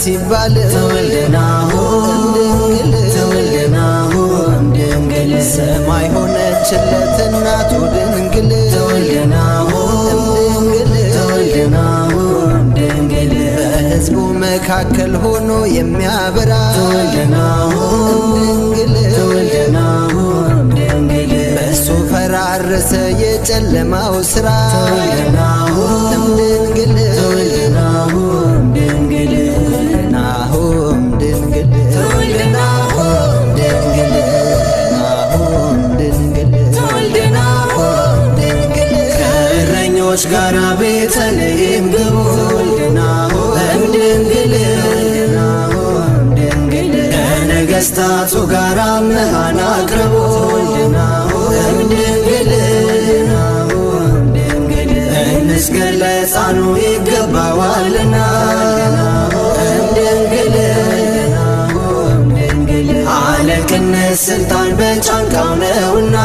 ሲባል ተወልደናሁ እምድንግል ተወልደናሁ እምድንግል ሰማይ ሆነችለት እናቱ ድንግል ተወልደናሁ እምድንግል ተወልደናሁ እምድንግል በሕዝቡ መካከል ሆኖ የሚያበራ ተወልደናሁ እምድንግል ተወልደናሁ እምድንግል በእሱ ፈራረሰ የጨለማው ሥራ ተወልደናሁ እምድንግል ተወልደናሁ እምድንግል ናሁ እምድንግል ተወልደናሁ ድንግል ናሁ እምድንግል ተወልደናሁ ድንግል ከእረኞች ጋር ቤተልሔም ግቡ ተወልደናሁ እምድንግል ከነገሥታቱ ጋር መሃን አቅርቡ ተወልደናሁ እምድንግል እንስገድ ለሕፃኑ ይገባዋልና እምድንግል አለቅነት ስልጣን በጫንቃው ነውና።